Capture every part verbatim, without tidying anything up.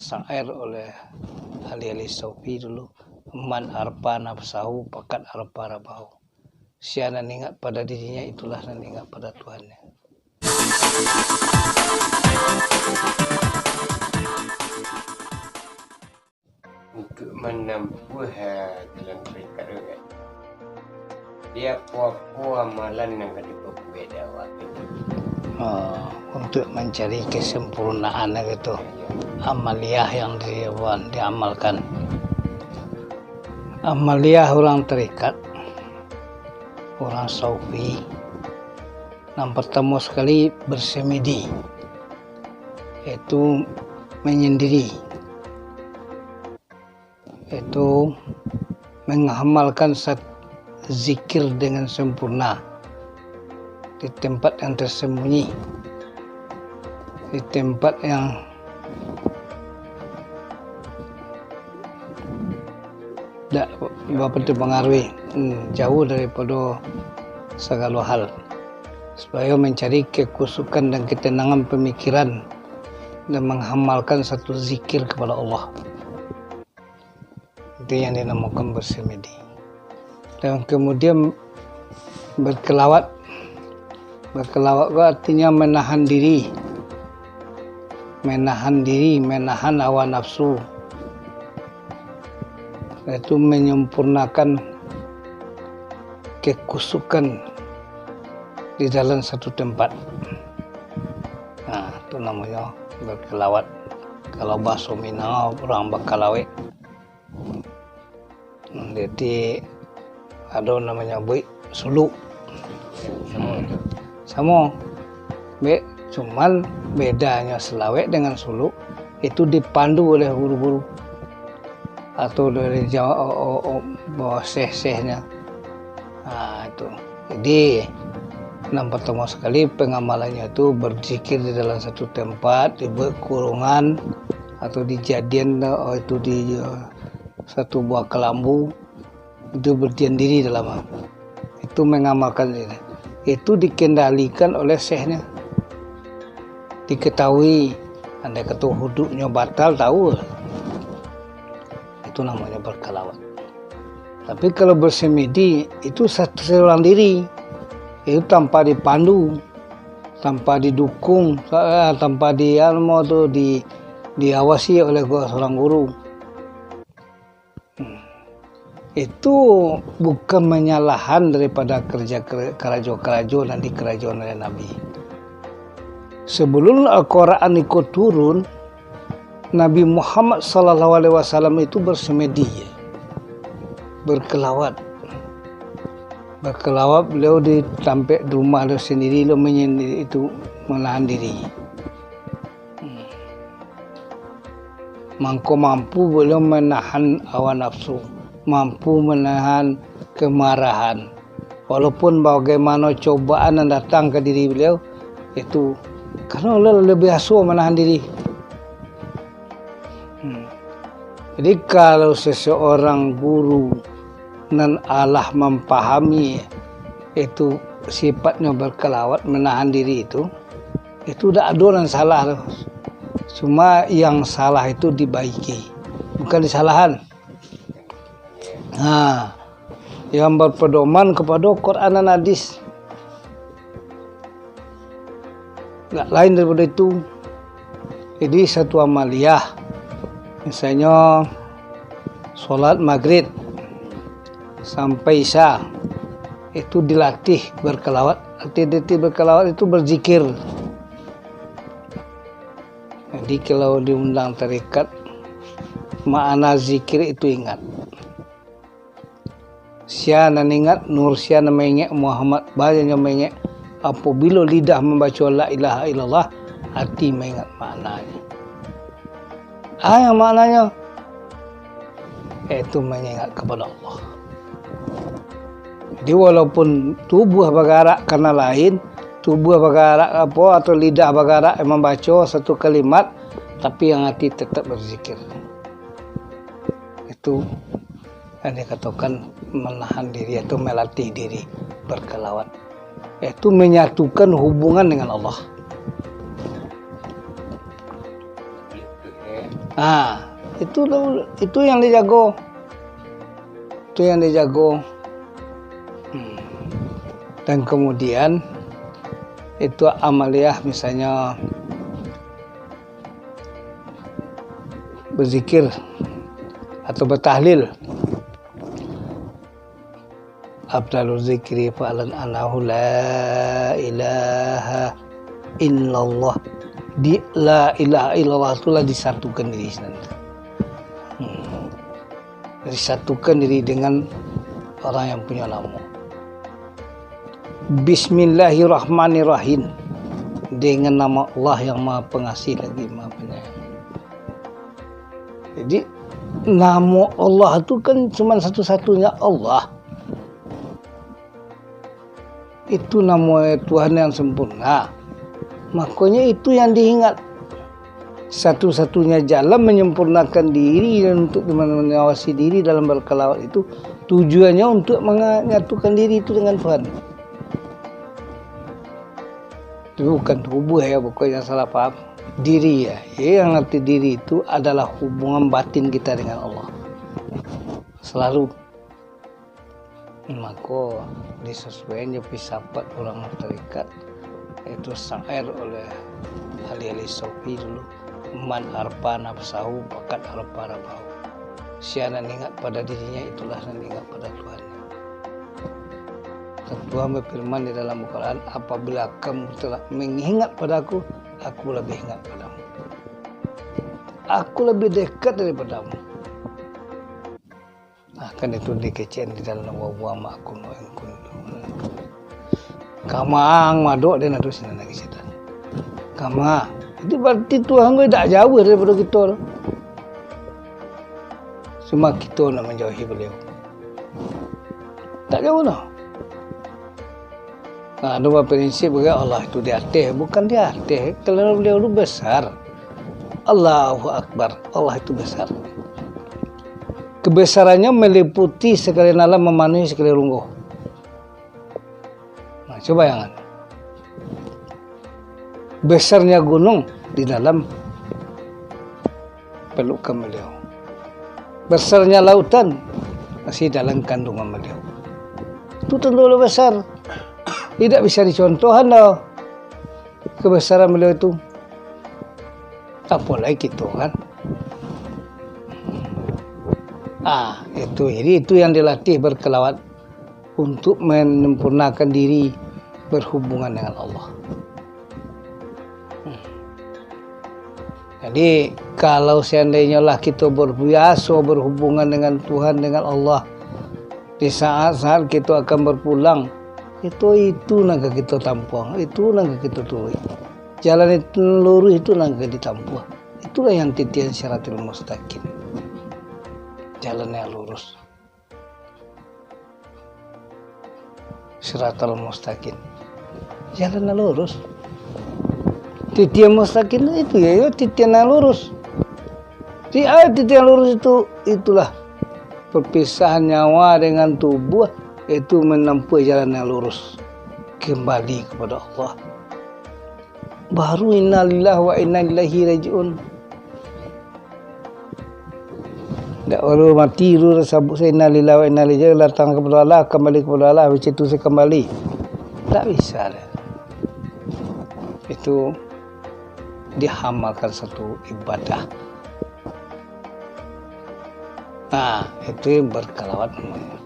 Syair oleh ahli-ahli sufi dulu, "Man arfa nafsahu, fakat arfa rabbahu." Sia nan ingat pada dirinya, itulah nan ingat pada Tuhannya. Untuk manampuah, ah, jalan tarekat tu, kan. Di apo-apo amalan nan ka dipabuek di awak tu. Ah, untuk mancari kesempurnaan gitu. Amaliah yang di-, diamalkan. Amaliah orang tarekat, orang sufi, yang pertama sekali bersemedi, yaitu menyendiri, yaitu mengamalkan sat-, zikir dengan sempurna di tempat yang tersembunyi, di tempat yang dak bapa tu pengaruh, hmm, jauh daripada segala hal, supaya mencari kekusukan dan ketenangan pemikiran dan mengamalkan satu zikir kepada Allah. Itu yang dinamakan bersemedi. Dan kemudian berkelawat. Berkelawat itu artinya menahan diri. Menahan diri, menahan hawa nafsu. Itu menyempurnakan kekusukan di dalam satu tempat. Nah, itu namanya berkelawat. Kalau bahasa Minang, orang bakalawek. Hmm, jadi, ado namonyo buik suluk. Samo. Samo. Be-, cuman bedanyo selawek dengan suluk, itu dipandu oleh guru-guru. Atau dari ja-, o-, o-, o-, bawah syekh-syekhnyo. Ha, itu. Jadi, nan pertama sekali, pengamalannyo itu berzikir di dalam satu tempat, dibuat kurungan, atau dijadian, oh, itu di, eh, satu buah kelambu, itu berdiam diri dalam. Itu mengamalkan diri. Itu dikendalikan oleh syekhnya. Diketahui, andai kata huduknyo batal, tahu. Itu namanya berkelawat. Tapi kalau bersemedi, itu satu seorang diri. Itu tanpa dipandu, tanpa didukung, eh, tanpa di, anu tu, di, diawasi oleh gu-, seorang guru. Hmm. Itu bukan menyalahan daripada kerja, karajo-karajo nan dikarajoan oleh Nabi. Sebelum Al-Quran iko turun, Nabi Muhammad sallallahu alaihi wasallam itu bersemedi, berkelawat. Berkelawat beliau di tampek di rumah beliau sendiri, beliau menyendiri itu, menahan diri. Hmm. Mangko mampu beliau menahan hawa nafsu, mampu menahan kemarahan. Walaupun bagaimana cobaan yang datang ke diri beliau, itu karena beliau lah biaso menahan diri. Hmm. Jadi, kalau seseorang guru nan alah mampahami itu sifatnyo berkelawat, menahan diri itu, itu dak ado nan salah tu. Cuma yang salah itu dibaiki, bukan disalahan. Ha, yang berpedoman kepada Quran dan hadis. Dak lain daripada itu. Jadi, satu amaliah, misalnyo, solat maghrib sampai isya, itu dilatih berkelawat. Arti, arti berkelawat itu berzikir. Jadi, kalau diundang tarekat, makna zikir itu ingat. Sia nan ingat, nur sia nan maingek, Muhammad bajanyo maingek. Apabilo lidah mambaco la ilaha illallah, ati maingat maknanyo. Ah, yang maknanyo, yaitu mengingat kepada Allah. Jadi, walaupun tubuh bagarak karena lain, tubuh bagarak apo, atau lidah bagarak mambaco satu kalimat, tapi yang hati tetap berzikir. Itu yang dikatakan menahan diri atau melatih diri berkelawat. Itu menyatukan hubungan dengan Allah. Ah, itu tu, itu yang dijago. Itu yang dijago. Hmm. Dan kemudian itu amaliah misalnya berzikir atau bertahlil. Afdalu zikri fa'lan annahu la ilaha illallah. Di la ilaha illallah tu lah disatukan diri sinan. Hmm. Disatukan diri dengan orang yang punya namo. Bismillahirrahmanirrahim. Dengan nama Allah yang Maha Pengasih lagi Maha Penyayang. Jadi, namo Allah tu kan cuma satu-satunya Allah. Itu namo Tuhan yang sempurna. Makonyo itu yang diingat. Satu-satunya jalan menyempurnakan diri dan untuk mengawasi diri dalam berkelawat itu, tujuannya untuk menyatukan diri itu dengan Tuhan. Itu bukan tubuh ya, pokoknya salah paham. Diri ya. Ya, yang arti diri itu adalah hubungan batin kita dengan Allah. Selalu. Mako, disasuaian jo filsafat urang tarikat, yaitu syair oleh ahli-ahli sofi dulu, "Man arfa nafsahu, fakat arfa rabbahu." Sia nan ingat pada dirinya, itulah nan ingat pada Tuhan. Dan Tuhan berfirman di dalam Al-Quran, "Apabila kamu telah mengingat pada Aku, Aku lebih ingat padamu. Aku lebih dekat daripadamu." Nah, kan itu dikecekan di dalam wa huwa ma'akum aina ma kuntum. Kama ang madok den ado sinan lagi setan. Kama. Jadi berarti Tuhan ko dak jauah daripado kito tu. Cuma kito nak manjauhi beliau. Tak jauh lah. Nah, ado baprinsip bagai Allah itu di ateh, bukan di ateh, karena beliau itu besar. Allahu Akbar, Allah itu besar. Kebesarannya meliputi sekalian alam, memenuhi sekalian lungguh. Nah, coba bayangkan. Besarnya gunung di dalam pelukan beliau. Besarnya lautan masih dalam kandungan beliau. Itu tentu Allah besar. Tidak bisa dicontohkan dah kebesaran beliau itu. Apalagi kita kan. Ah, itu, jadi itu yang dilatih berkelawat untuk menyempurnakan diri berhubungan dengan Allah. Hmm. Jadi, kalau seandainya lah kita berbiasa berhubungan dengan Tuhan, dengan Allah, di saat-saat kita akan berpulang, itu, itu nan ka kita tampuang, itu nan ka kita turuik. Jalan itu lurus itu nan ka ditampuah. Itulah yang titian siratul mustaqim. Jalan yang lurus. Siratal mustaqim. Jalan nan lurus. Titian mustaqim itu ya, ya titian nan lurus. Di ayat titian lurus itu, itulah perpisahan nyawa dengan tubuh, itu menempuh jalan yang lurus. Kembali kepada Allah. Baru innalillahi wa inna ilaihi raji'un. Dak baru mati tu sabuik sajo innalillahi wa inna ilaihi raji'un, datang kepada Allah, kembali kepada Allah, habis itu saya kembali. Tak bisa dah. Itu dihamalkan satu ibadah. Nah, itu yang berkelawat namanya.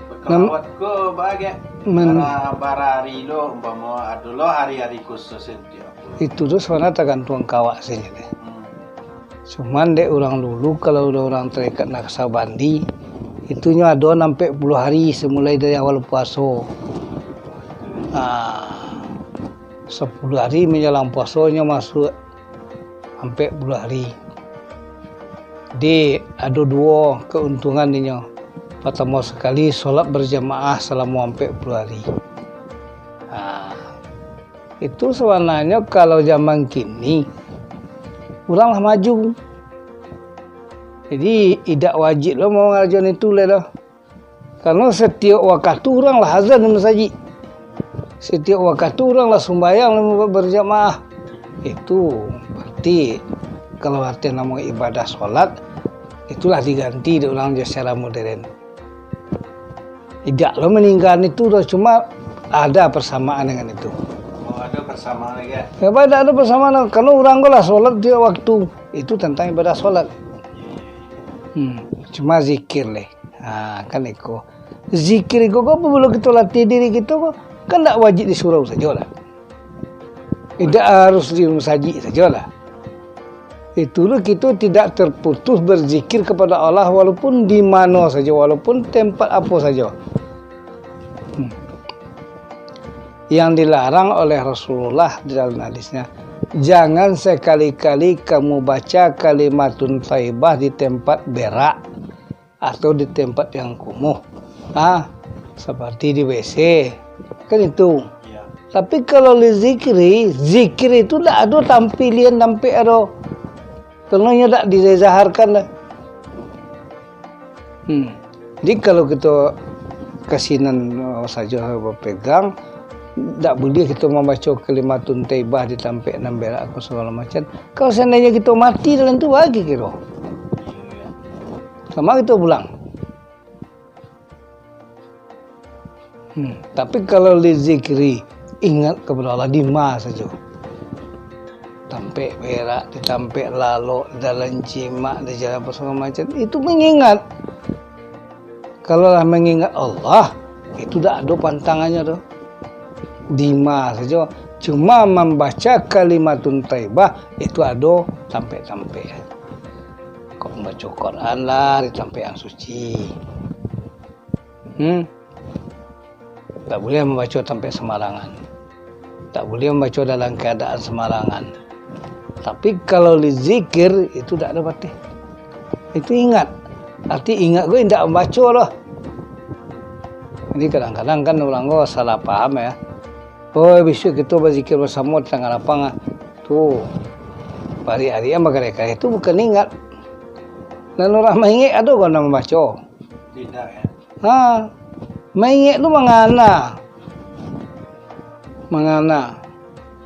Berkelawat ko bagai men- bara, bara hari lo, umpamo ado lo hari-hari khusus setiap. Itu tu sebenarnya tergantung awak sajo deh. Hmm. Cuman dek urang dulu, kalau udah urang tarekat Naksabendi, itunyo ado ampek puluah hari semulai dari awal puaso. Nah, sepuluh hari menjelang puasonyo masuk ampek puluah hari. Jadi, ado duo keuntungan inyo. Partamo sakali, solat berjamaah salamo ampek puluah hari. Ha, itu sabananyo kalau zaman kini, urang lah maju. Jadi, idak wajib lo mangarajoan itu lai doh. Karano satiok wakatu urang lah azan di masajik. Satiok wakatu urang lah sumbayang berjamaah. Itu berarti kalau arti namo ibadah solat, itulah diganti dek urang jo secara modern. Indak lo maninggaan itu doh, cuma ada persamaan dengan itu. Oh, ada persamaan lagi, ya? Ya, indak ada persamaan, karena urang ko lah solat tiap waktu. Itu tentang ibadah solat. Hmm, cuma zikir leh. Ha, kan iko. Zikir iko ko, apabilo kito latih diri kito ko, kan ndak wajib di surau sajo lah. Indak harus di masajik sajo lah. Itu lo kito tidak terputus berzikir kepada Allah walaupun di mano sajo, walaupun tempat apo sajo. Hmm. Yang dilarang oleh Rasulullah di dalam hadisnya, "Jangan sekali-kali kamu baca kalimatun thaibah di tempat berak atau di tempat yang kumuh." Ah, seperti di W C. Kan itu. Iya. Tapi kalau li zikri, zikir itu ndak ado tampilian tampek ado. Karena nyo ndak dizaharkan lah. Hmm. Jadi kalau kito kasinan, oh, sajo bapegang, ndak buliah kito mambaco kalimatun thaibah di tampek nan berak ko sagalo macam. Kalau seandainyo kito mati dalam tu, bagi kiro. Sama kito pulang. Hmm, tapi kalau li zikri, ingat kepada Allah di ma sajo. Tampek berak, di tampek lalok, di dalam cimak, di jalan apa segala macam, itu mengingat. Kalau lah mengingat Allah, itu dak ado pantangannyo tu. Di ma sajo, cuma mambaca kalimatun thaibah, itu ado tampek-tampek. Kok mambaco Quran lah di tampek yang suci. Hmm. Tak buliah mambaco tampek samarangan. Tak buliah mambaco dalam keadaan samarangan. Tapi kalau li zikir, itu dak ado bateh. Itu ingat. Arti ingat ko indak mambaco doh. Jadi kadang-kadang kan urang ko salah paham ya. Oh, bisuak kito bazikir basamo di tangah lapang ah. Tu, pariak-ariak an bakareh-kareh tu bukan ingat. Nan urang maingek ado ko nan mambaco? Tidak ya. Ha, maingek tu mangana. Mangana.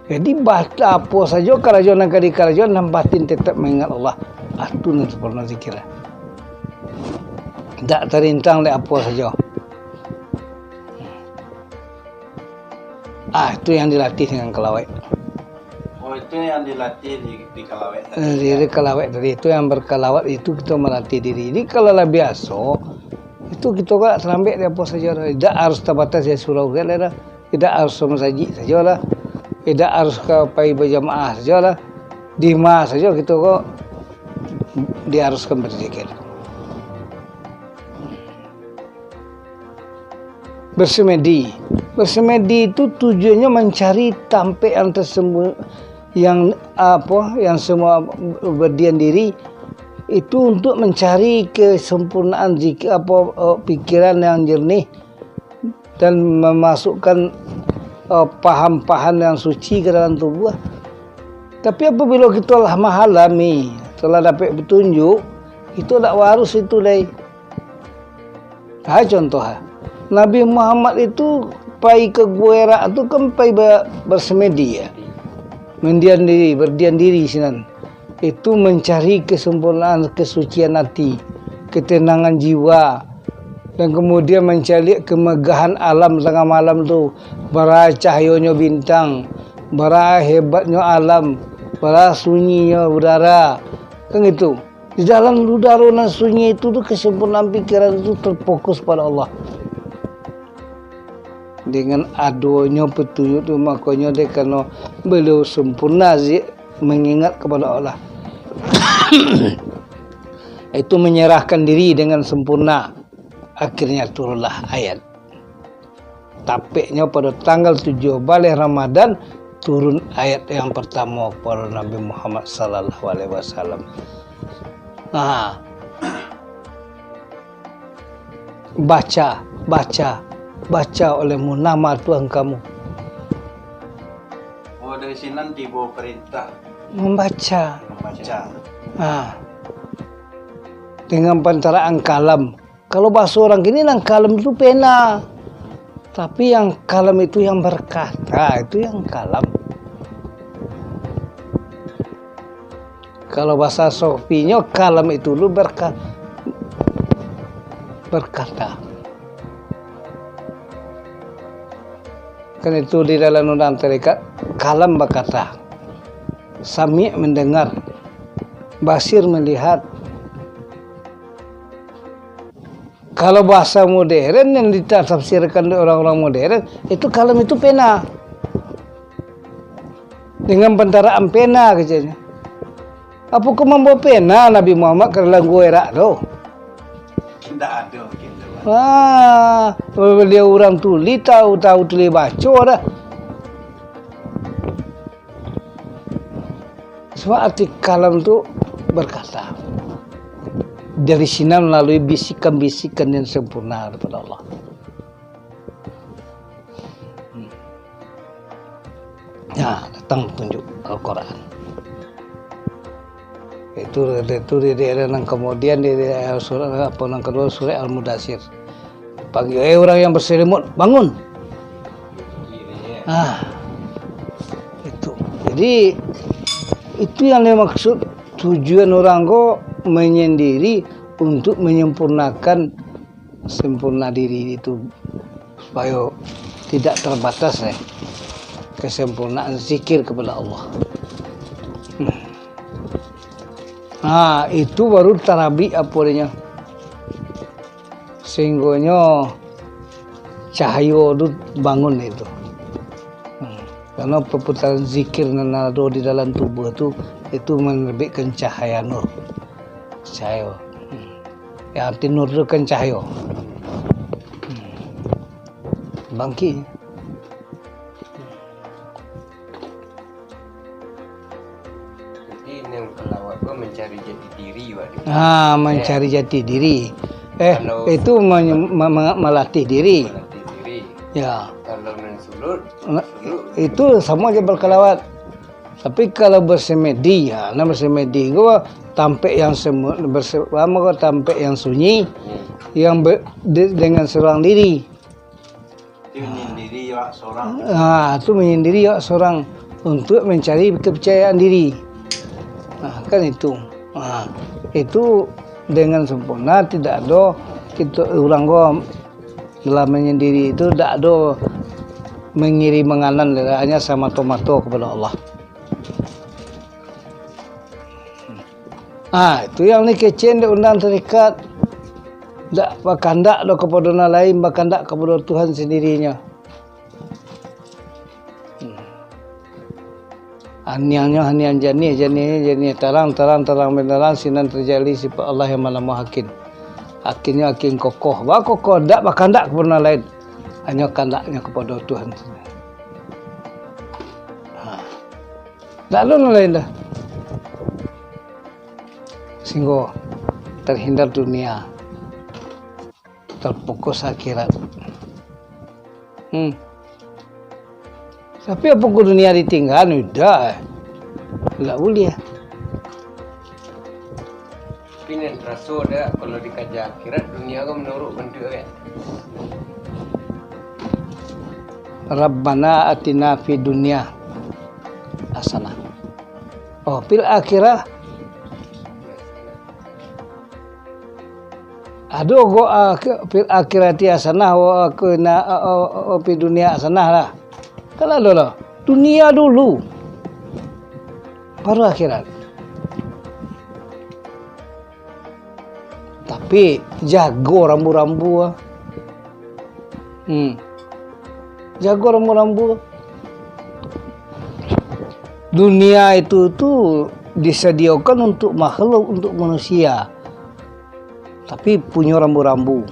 Jadi, bah-, apo sajo karajo nan ka dikarajo, nan batin tetap maingat Allah. Ah, tu nan sampurno zikir. Dak tarintang dek apo sajo. Ah, itu yang dilatih dengan kalawek. Oh, itu yang dilatih di, di kalawek tadi, eh, ya? Di kalawek tadi, itu yang berkalawat itu kita melatih diri. Jadi, kalau lah biaso, itu kita ko salambek di apo sajo lah. Tidak harus tabatas di surau sajo lah. Tidak harus ka masajik sajo lah. Tidak harus ka pai bajamaah sajo lah. Di ma sajo kita ko diharuskan berzikir. Bersemedi. Bersemedi itu tujuannya mencari tampek yang tersembunyi, yang, apa, yang semua berdiam diri, itu untuk mencari kesempurnaan zikir, apa, eh, pikiran yang jernih dan memasukkan, eh, paham-paham yang suci ke dalam tubuh. Tapi apabila kita lah mahalami, telah dapat petunjuk, kita tak harus itu lai. Ha, contoh, ha. Nabi Muhammad itu pai ka Gua Hira tu kan pai ba-, bersemedi, ya. Mendiam diri, berdiam diri sinan. Itu mencari kesempurnaan, kesucian hati, ketenangan jiwa, dan kemudian mencari kemegahan alam tengah malam tu, bara cahayonyo bintang, bara hebatnyo alam, bara sunyinyo udara. Kan gitu. Di dalam udara nan sunyi itu tu, kesempurnaan pikiran itu terfokus pada Allah. Dengan adonyo petunjuk tu, makonyo dek karano beliau sempurna zi-, mengingat kepada Allah. Itu menyerahkan diri dengan sempurna. Akhirnya turunlah ayat. Tapeknyo pado tanggal tujuah baleh Ramadan, turun ayat yang partamo kapado Nabi Muhammad sallallahu alaihi wasallam. Nah, baca, baca, baca olehmu nama Tuhan kamu. Oh, dari sinan tibo perintah. Membaca. Membaca. Nah, dengan pantaraan kalam. Kalau bahaso urang kini, nan kalam itu pena. Tapi yang kalam itu yang berkata, itu yang kalam. Kalau bahasa sofinyo, kalam itu lu berka-, berkata. Kan itu di dalam undang tarekat, kalam bakata, sami' mendengar, basir melihat. Kalau bahasa modern yang ditafsirkan oleh orang-orang modern, itu kalam itu pena. Dengan pantaraan pena, keceknyo. Apo kok mambawa pena Nabi Muhammad ka dalam gua Hira tu? Indak ado mungkin tu. Ah, baliau urang tuli, tahu, tahu tuli baco dah. Sebab arti kalam tu berkata. Dari sinan melalui bisikan-bisikan yang sempurna daripada Allah. Hmm. Ya, datang petunjuk Al-Quran. Itu, itu di, di, di, nan kemudian di, di, surat apa nan kedua, surat Al-Mudassir. Panggil, "Eh, orang yang berselimut, bangun!" Ah, itu. Jadi, itu yang dimaksud tujuan orang ko menyendiri untuk menyempurnakan sempurna diri itu, supaya tidak terbatas, eh, kesempurnaan zikir kepada Allah. Hmm. Nah, itu baru tarabik apa dia, sehinggonyo cahayo tu bangun itu. Hmm. Karena perputaran zikir nan ado di dalam tubuh tu, itu menerbitkan cahaya nur. Cahayo. Hmm. Yang arti nur tu kan cahayo. Hmm. Bangkit. Jadi, nan kalawat ko mancari jati diri, Wak, di Ah, mancari jati diri. Eh, Kalau itu menye-, me-, me-, melatih diri. Melatih diri. Ya. Kalau nan sulut, Na-, sulut. Itu samo aja berkalawat. Tapi kalau bersemedi, ya, nah, bersemedi ko tampek yang semu-, berse-, apa ko, tampek yang sunyi, Hmm. yang ber-, de-, dengan seorang diri. Itu menyendiri awak seorang. Ah, tu menyendiri awak seorang untuk mencari kepercayaan diri. Nah, kan itu. Ah, itu dengan sempurna, tidak ado kito urang ko dalam menyendiri itu, dak ado mangiri manganan, hanya samato-mato kepada Allah. Ah, itu yang ni kecen dek undang tarikat. Dak bakandak doh kapado nan lain, bakandak kapado Tuhan sandirinyo. Hmm. Aniangnyo aniang janiah, janiahnyo janiah tarang, tarang, tarang banaran, sinan tajali sifat Allah yang manamo hakim. Hakimnyo hakim kokoh, bakokoh, dak bakandak kapado nan lain. Hanyo kandaknyo kapado Tuhan sajo. Ha. Dak ado nan lain doh. Sehinggo terhindar dunia, terfokus akhirat. Hmm. Tapi apo ko dunia ditinggaan, udah. Ndak buliah. Tapi nan taraso dak, kalau dikaja akhirat, dunia ko manurut bantuak, kan? Rabbana atina fid dunya hasanah. Oh, fil akhirah. Ado ko, ah, ke, fil akhirati hasanah, wa, ke, na, ah, ah, ah, fid dunya hasanah lah. Kan ado lah. Dunia dulu. Baru akhirat. Tapi, jago rambu-rambu, ah. Hmm. Jago rambu-rambu. Dunia itu tu disediakan untuk makhluk, untuk manusia. Tapi punyo rambu-rambu.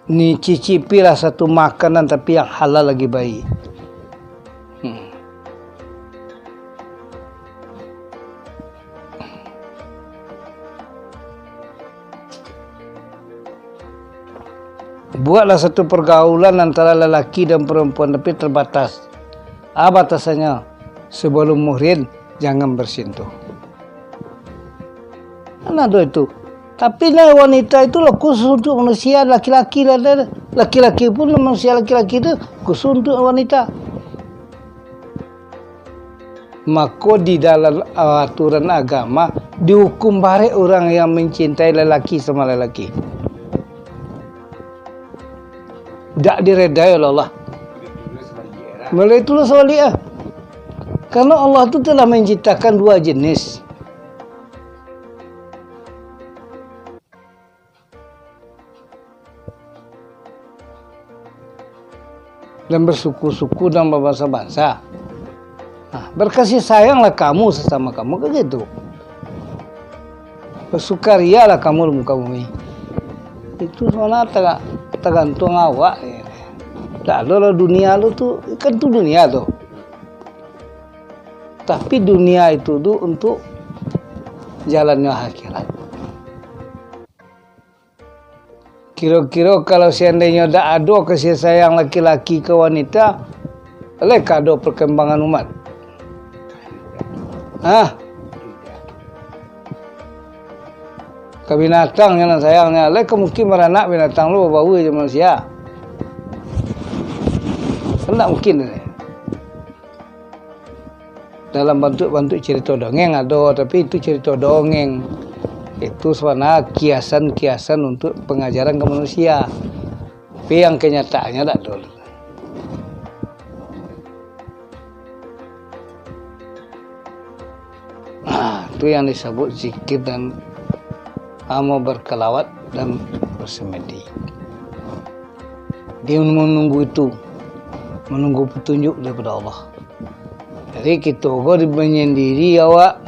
Ni cicipilah satu makanan, tapi yang halal lagi baik. Hmm. Buatlah satu pergaulan antara lelaki dan perempuan, tapi terbatas. Ah, batasannyo, sebelum muhrim, jangan bersentuh. Kan ado itu. Tapi nah, wanita itu lah khusus untuk manusia, laki-laki lah, laki-laki pun, manusia laki-laki itu khusus untuk wanita. Mako, di dalam aturan agama, dihukum barek urang yang mencintai lelaki sama lelaki. Dak diredai oleh Allah. Malah itulah sabalik ah. Karena Allah tu telah menciptakan dua jenis. Dan bersuku-suku dan berbangsa-bangsa. Nah, berkasih sayanglah kamu sesama kamu, kan gitu. Bersukarialah kamu di muka bumi. Itu sebenarnya taga-, tergantung awak. Tak ada lah dunia lu tu, kan tu dunia tu. Tapi dunia itu tu untuk jalannya akhirat. Kiro-kiro kalau seandainyo dak ado kasih sayang laki-laki ka wanita, lai ka ado perkembangan umat. Hah? Ka binatang nyo nan sayangnyo, lai ka mungkin baranak binatang tu babaua jo manusia. Kan dak mungkin. Dalam bantuak-bantuak carito dongeng ado, tapi itu carito dongeng. Itu sabananyo kiasan-kiasan untuak pangajaran ka manusia. Tapi yang kanyataannyo dak ado. Nah, itu yang disebut zikir dan amal berkelawat dan bersemedi. Dia menunggu itu, menunggu petunjuk daripada Allah. Jadi, kito ko di manyandiri awak,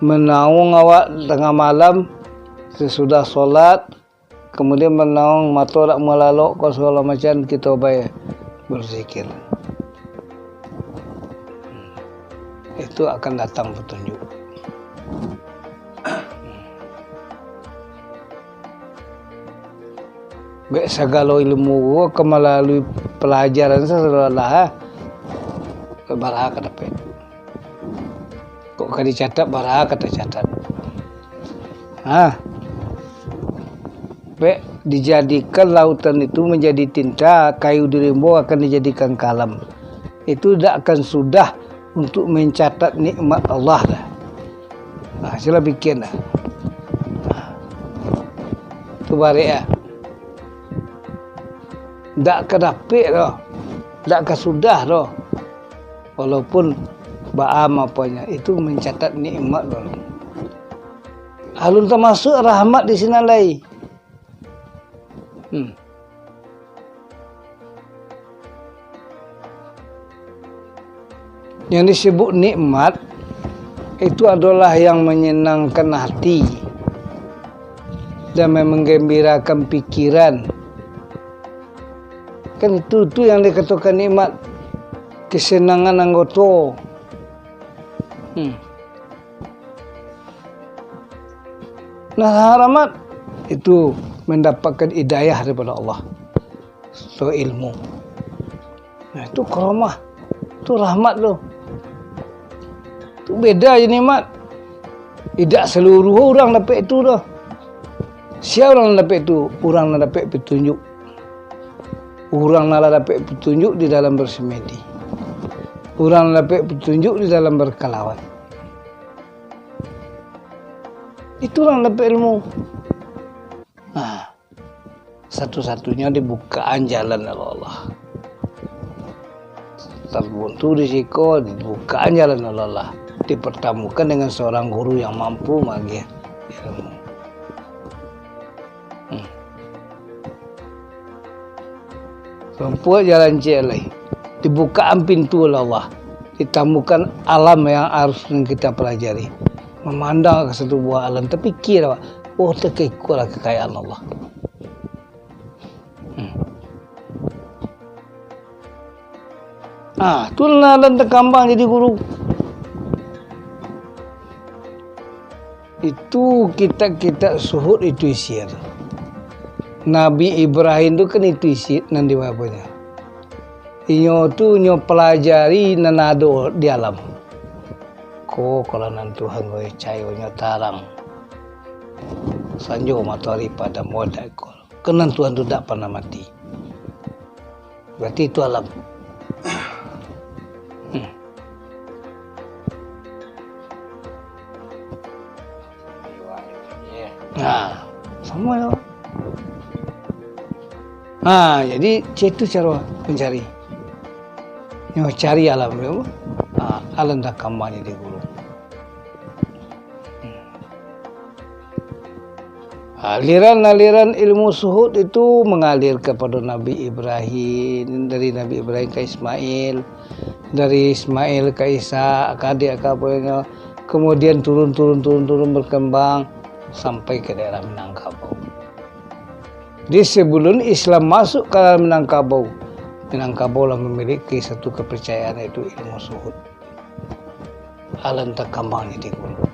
manaung awak tangah malam, sasudah solat, kamudian manaung mato dak malalok ko, sagalo macam, kito bai berzikir. Itu akan datang petunjuk. Bek sagalo ilmu ko ka malalui palajaran sajolah, ha. Bara ka dapek. Kok ka dicatat, bara ka tacatat. Ha. Bek dijadikan lautan itu manjadi tinta, kayu di rimbo akan dijadikan kalam. Itu dak akan sudah untuk mencatat nikmat Allah dah. Ha, sila pikia dah. Tu barek ah. Dak ka dapek doh. Dak ka sudah doh. Walaupun baa maponyo, itu mencatat nikmat doh. Alun tamasuak rahmat di sinan lai. Hmm. Yang disebut nikmat, itu adalah yang menyenangkan hati dan menggembirakan pikiran. Kan itu, tu yang dikatakan nikmat, kesenangan anggoto. Hmm. Nah, rahmat itu mendapatkan hidayah daripada Allah. So ilmu. Nah, itu karamah. Itu rahmat tu. Tu beda je nikmat. Tidak seluruh orang dapat itu dah. Sia urang nan dapek tu? Urang nan dapek petunjuk. Urang nan lah dapek petunjuk di dalam bersemedi. Urang nan dapek petunjuk di dalam berkelawat. Itu urang dapek ilmu. Nah, satu-satunya dibukaan jalan oleh Allah. Terbuntu di siko, dibukaan jalan oleh Allah. Dipertemukan dengan seorang guru yang mampu magiah ilmu. Hmm. Sampuak jalan ciek lai. Dibukaan pintu oleh Allah. Ditamukan alam yang harus kita pelajari. Mamandang ka satu buah alam, tapikia awak, "Oh, takah ikolah kakayaan Allah." Hmm. Ah, tu lah nan takambang jadi guru. Itu kitab-kitab suhud itu isi tu. Nabi Ibrahim tu kan itu isi nan dibakonyo. Inyo tu nyo pelajari nan ado di alam. Ko kalau nan Tuhan ko cahayonyo tarang. Sanjo matoari padam, wadak ko. Kan nan Tuhan tu dak pernah mati. Berarti itu alam. Hmm. Nah, samo yo. Nah, jadi, cak itu caro mancari. Nyo cari alam tu, ah, alam takambang jadi guru. Aliran-aliran ilmu suhud itu mangalir kepada Nabi Ibrahim, dari Nabi Ibrahim ka Ismail, dari Ismail ka Ishak, ka adik, ka apo nyo, kemudian turun, turun, turun, turun, berkembang sampai ke daerah Minangkabau. Di sebelum Islam masuk ke dalam Minangkabau, Minangkabau lah memiliki satu kepercayaan, yaitu ilmu suhud. Alam takambang jadi guru.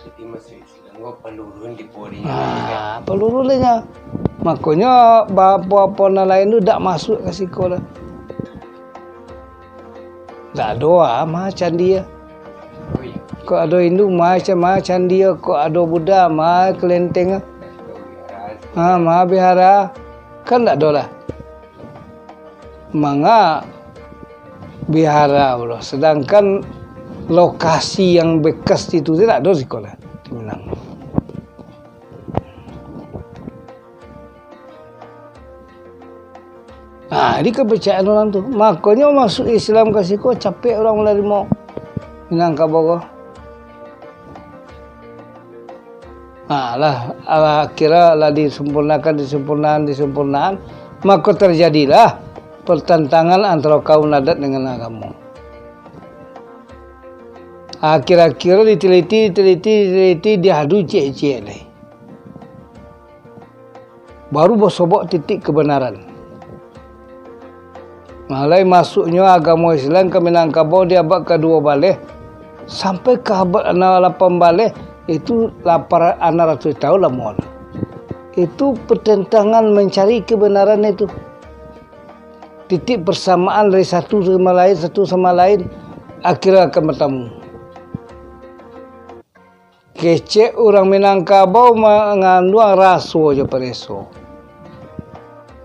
Jadi, masuak Islam ko palurun di pori. Ah, palurun lah nyo. Makonyo, ba-, apo-apo nan lain tu dak masuak ka siko lah. Dak ado ah, ma candi ah. Kok ado indu, ma ca-, ma candi ah. Kok ado Buddha, ma kelenteng ah. Ha, ma bihara. Kan dak ado lah. Manga bihara pulo. Sedangkan lokasi yang bekas itu tu dak ado siko lah di Minang. Nah, jadi kepercayaan orang tu. Makonyo masuk Islam ka siko, capek orang manarimo Minangkabau ko. Nah, lah, alah, akhirnya lah disempurnakan, disempurnakan, disempurnakan, mako terjadilah pertentangan antara kaum adat dengan agamo. Akhir-akhir diteliti, diteliti, diteliti, diadu ciek-ciek lai. Baru basobok titik kebenaran. Mulai masuknyo agamo Islam ka Minangkabau di abad kaduo baleh, sampai ka abad anam lapan baleh, itu lapan anam ratuih tahun lamo lah. Itu pertentangan mencari kebenaran itu. Titik persamaan dari satu sama lain, satu sama lain, akhirnya akan bertemu. Kecek urang Minangkabau manganduang raso jo pareso.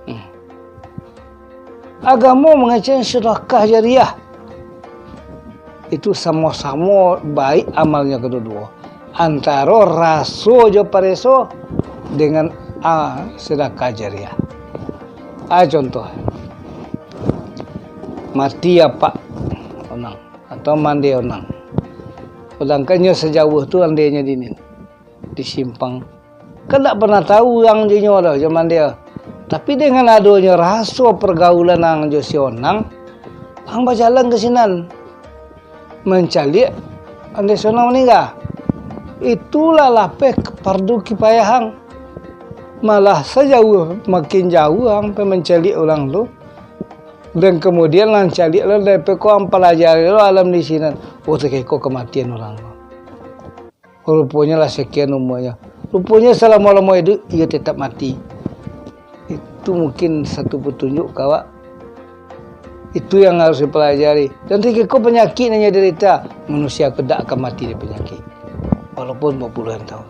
Hmm. Agamo mangecek sedekah jariah. Itu samo-samo baik amalnyo kaduo-duo. Antaro raso jo pareso dengan, ah, sedekah jariah. Ah, contoh. Mati apak onang. Atau mandeh onang. Sadangkannyo sajauah tu andeh nyo di ni, di simpang. Kan dak pernah tahu urang jo inyo doh, jo mandeh. Tapi dengan adonyo raso pergaulan ang jo si onang, ang bajalan ka sinan. Mancaliak andeh si onang maningga. Itulah lapeh fardu kifayah ang. Malah sajauah, makin jauah ang pai mancaliak urang tu. Dan kemudian lah caliak lo, dari peko ang palajari lo alam di sinan. Oh, takah iko kamatian urang ko. Ruponyo lah sakian umuanyo. Ruponyo salamo-lamo iduik, iyo tetap mati. Itu mungkin satu petunjuk ka awak. Itu yang harus dipelajari. Dan takah iko panyakik nan inyo derita, manusia ko dak akan mati dari panyakik. Walaupun bapuluhan tahun.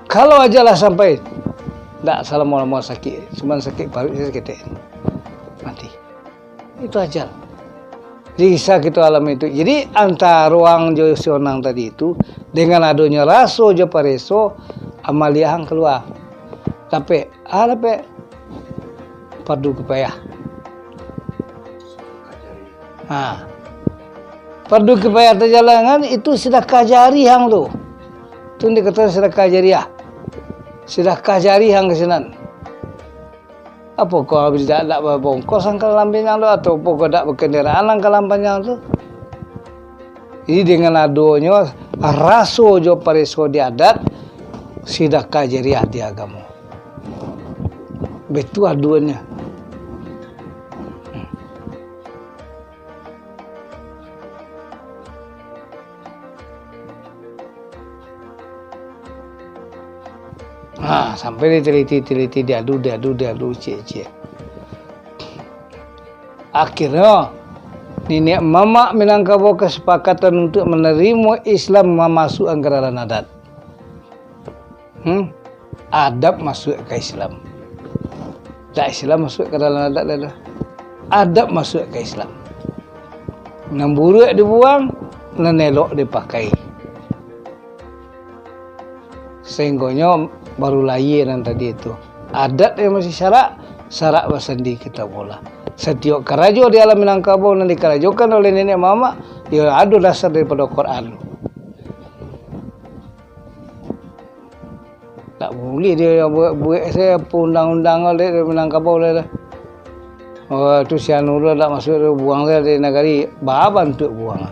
Kalau aja lah sampai, ndak salamo-lamo sakik, cuman sakik paruik saketek, mati. Itu ajal. Jadi, bisa kito alami itu. Jadi, antaro ang jo si onang tadi itu, dengan adonyo raso jo pareso, amaliah ang kalua. Dapek, ah, dapek. Fardu kifayah. Ha. Fardu kifayah tajalankan, itu sedekah jariah ang tu. Tu dikatokan sedekah jariah. Sedekah jariah ang ka sinan. Apokoh dak, dak babongkos ang ka Lampanyang tu, atau apokoh dak bakandaraan ang ka Lampanyang tu? Jadi, dengan adonyo raso jo pareso di adat, sedekah jariah di agamo. Baitu aduannyo. Ha, sampai diteliti-teliti, diadu, diadu, diadu, ciek-ciek. Akhirnyo, niniak mamak Minangkabau kesepakatan untuk menerima Islam, mamasuakan ka dalam adat. Hmm? Adat masuak ka Islam. Dak Islam masuak ka dalam adat dah. Adat masuak ka Islam. Nan buruak dibuang, nan elok dipakai. Sahinggonyo baru lahia nan tadi tu. Adat yang masih syarak, syarak basandi Kitabullah. Satiok karajo di alam Minangkabau nan dikarajokan oleh niniak mamak, iyo ado dasar daripado Quran. Tak buliah dia buek-buek sajo undang-undang ko dek Minangkabau lai lah. Oh, tu si Anurul dak masuak tu, buang sajo dari nagari, baa bantuak buang.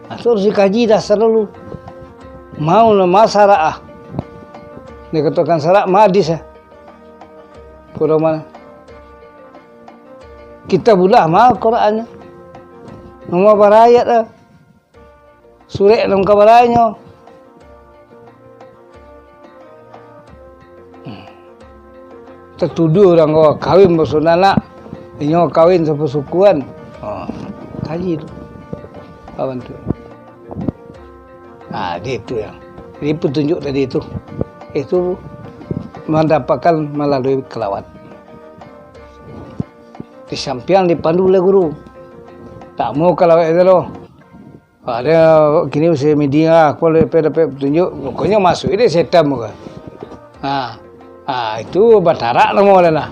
Ah, tu harus dikaji dasar dulu. Mau lah, ma syarak ah. Dikatokan syarak, ma hadis ah. Pedoman. Kitabullah, ma Quran. Namo barayat ah. Surek nan kabaranyo. Hmm. Tatuduah urang ko kawin basundanak, inyo kawin sapasukuan. Ha, kaji tu. Kawan tu. Ha, di tu yang. Jadi petunjuk tadi tu, itu mandapatkan malalui kalawat. Di sampiang dipandu oleh guru. Tak mau kalawat itu lo. Ado kini usia midi lah, kalau dapek, dapek petunjuk, pokoknyo masuak dek setan muko. Ha. Ha, itu batarak namo lah nah.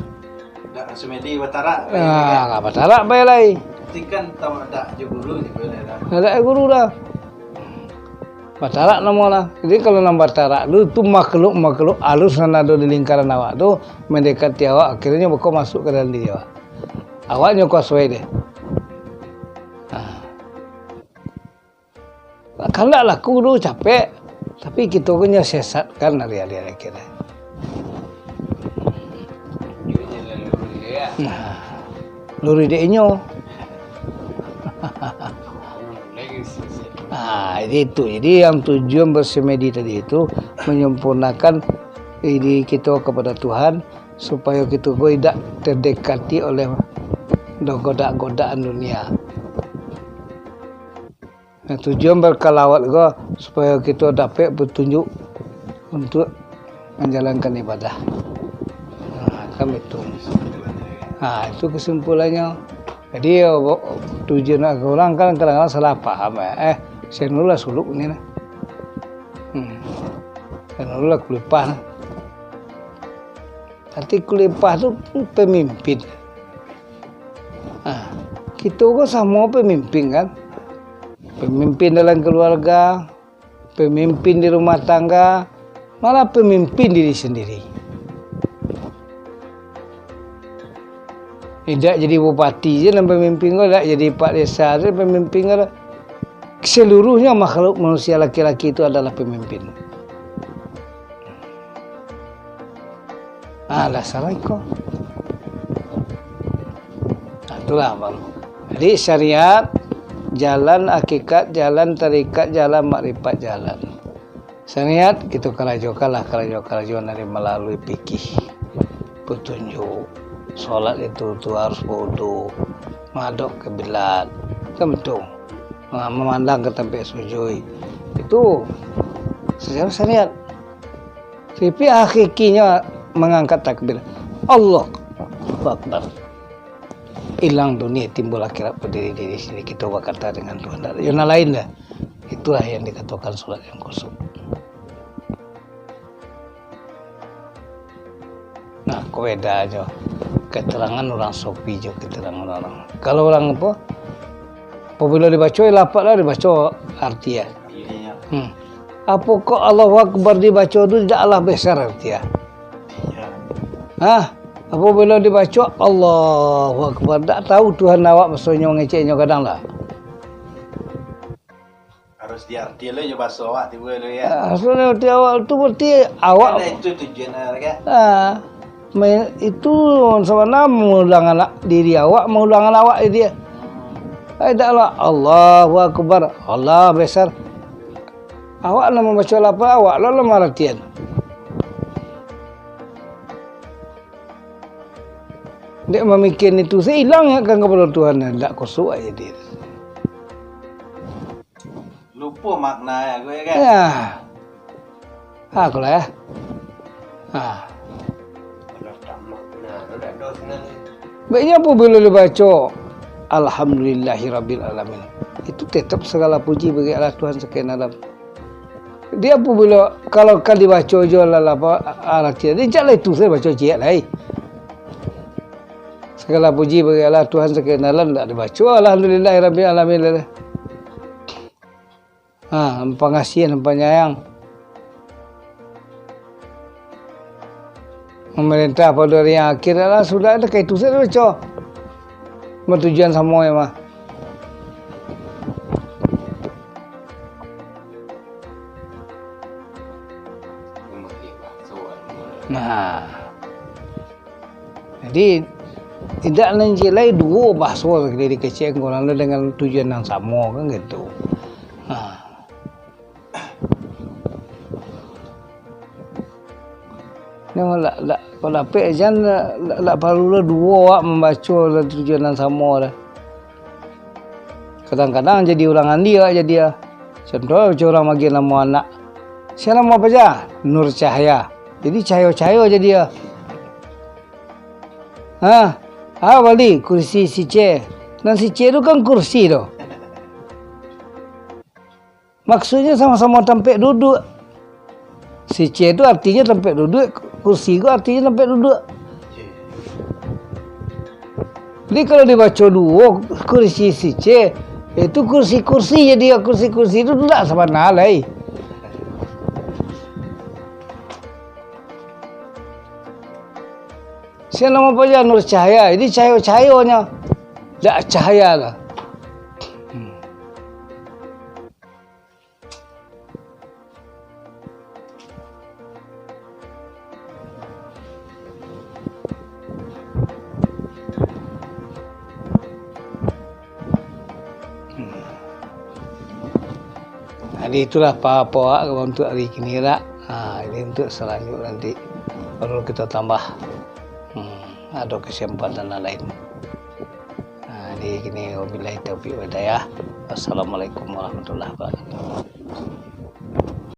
Dak semedi batarak, ha, batarak bae lai. Tapi kan tau dak jo guru je boleh lah. Dak jo guru dah. Batarak namo lah. Jadi kalau nan batarak tu, tu makhluk-makhluk alus nan ado di lingkaran awak tu mendekati awak, akhirnyo beko masuk ka dalam diri awak. Awaknyo kuasoi deh. Ha. Kandak laku tu capek, tapi kito ko nyo sesatkan ari-ari akhir. Nah, luruih dek inyo. Nah, jadi itu. Jadi yang tujuan bersemedi tadi itu menyempurnakan diri kito kepada Tuhan, supayo kito ko idak terdekati oleh godak-godakan dunia. Nah, tujuan berkalawat ko supayo kito dapek petunjuk untuk manjalankan ibadah. Nah, kan itu. Nah, itu kesimpulannya. Jadi, tujuan urang kan kadang-kadang salah paham, eh. Eh, Zainullah suluk ni nah. Hmm. Zainullah kulipah nah. Arti kulipah tu pemimpin. Nah, kito ko samo pemimpin kan. Pemimpin dalam keluarga, pemimpin di rumah tangga, malah pemimpin diri sendiri. Indak jadi bupati je nan pemimpin ko, indak jadi pak desa je pemimpin ko. Seluruhnya makhluk manusia laki-laki itu adalah pemimpin. Ah, lah salah iko. Nah, itulah baru. Jadi syariat, jalan hakikat, jalan tarikat, jalan makrifat, jalan. Syariat, kito karajokanlah karajo-karajo nan di malalui fikih, petunjuk. Solat itu tu harus bawudu, madok kiblat. Kan betul? Ha, mamandang ka tampek sujud. Itu secara syariat. Tapi hakikinyo mangangkat takbir. Allahu Akbar. Ilang dunia, timbul akhirat, badiri diri sini, kito bakata dengan Tuhan. Dak ado nan lain dah. Itulah yang dikatokan solat yang khusyuk. Nah, ko bedanyo keterangan urang sufi jo keterangan urang. Kalau urang apo? Apabilo dibaco, lapak lah dibaco arti ya. Hmm. Apo kok Allahu Akbar dibaco tu tidak Allah besar arti ya? Hah? Apabilo dibaco Allahu Akbar, tak tahu Tuhan awak maksudnyo ngeceknyo kadang lah. Harus diarti lo jo baso awak tibo lo ya. Ah, so, nanti awak tu berarti awak. Kan itu tujuan awak kan? Ah, me-, itu sabana maulang anak diri awak, maulang anak awak dia. Hmm. Ai, daklah, Allahu Akbar, Allah besar. Awak lah mambaco lapal, awak lah, lah maratian. Dek mamikian itu, sailang akan kapado Tuhan, ndak kosok aja dia. Lupo makna aku ya kan? Ya. Ha, aku lah ya. Ha. Baiknya apabila dibaco, Alhamdulillahirabbil alamin. Itu tetap sagala puji bagi Allah Tuhan sakalian alam. Dia apabila, kalau ka dibaco jo lah, lah, apa, arati, dia jak lah itu saja baco ciek lai. Sagala puji bagi Allah Tuhan sakalian alam, ndak dibaco Alhamdulillahirabbil alamin lai. Ha, pangasiah, panyayang. Mamarentah pado ari yang akhir lah, sudah lah, ka itu saja baco. Batujuan samo ya mah. Nah. Jadi, indak nan ciek lai duo bahaso sakali dikecek urang tu dengan tujuan yang samo, kan gitu. Ha. Nyo lah, lah, kalau dapek jan, lah, lah paralu lah duo awak mambaco lah tujuan yang samo dah. Kadang-kadang jadi urang andi awak jadi ah. Contoh, macam urang magiah namo anak. Sia namo apo ja? Nur Cahaya. Jadi cahayo-cahayo jadi ah. Ha? Ah, bali kursi si C. Nan si C tu kan kursi tu. Maksudnyo samo-samo tampek duduak. Si C tu artinyo tampek duduak, kursi ko artinyo tampek duduak. Jadi kalau dibaco duo kursi si C, itu kursi-kursi jadi kursi-kursi tu ndak sabana lai. Sia namo apo ja? Nur Cahaya. Jadi cahayo-cahayonyo, dak cahaya lah. Hmm. Jadi itulah pa-, pa awak untuk hari kini lah. Ha, ini untuk salanjut nanti baru kita tambah. Hmm, ado kesempatan nan lain. Ha, jadi kini wabillahi taufiq wal hidayah. Wassalamualaikum warahmatullahi wabarakatuh.